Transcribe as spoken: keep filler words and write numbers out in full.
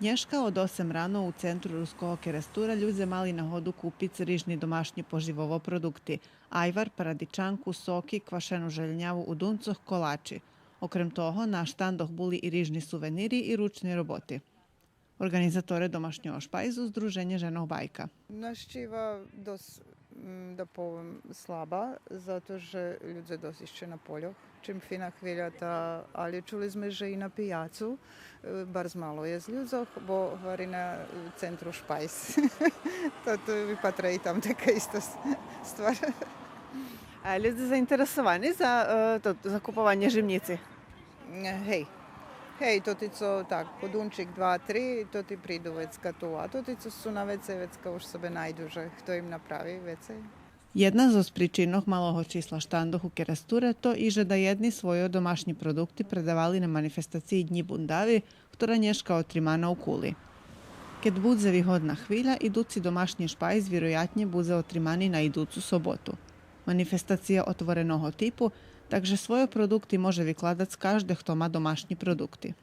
Нєшка од осем рано у центру Руского Керестура людзе мали нагоду купиц рижни домашнї поживово продукти: айвар, парадичанку, соки, квашену желєняву у дунцох, колачи. Окрем того, на штандох були и рижни сувенири и ручней роботи. Орґанизаторе домашнього шпайзу Здруженє женох Байка. Нащива досц, м, да повем, слаба, зато же людзе досц ище на польох. Чим фина хвиля, та, али чули зме же и на пияцу, е, барз мало єст людзох, бо гварина, е, центру шпайз. Та то випатра и там така иста с-, ствар. А людзе заинтересовани за, е, то, за купованє жимнїци? Гей. Гей, тоти цо так, подунчик, два, три, тоти приду вецка ту. А тоти цо су на вецей, вецка уж собе найду же хто им направи вецей. Єдна зоз причинох малого числа штандох у Керестуре то и же даєдни свойо домашнї продукти предавали на манифестациї Днї бундави, хтора нєшка отримана у Кули. Кед будзе вигодна хвиля, идуци домашнї шпайз вироятнє будзе отримани на идуцу соботу. Манифестация отвореного типу, так же свойо продукти може викладац кажде хто ма домашнї продукти.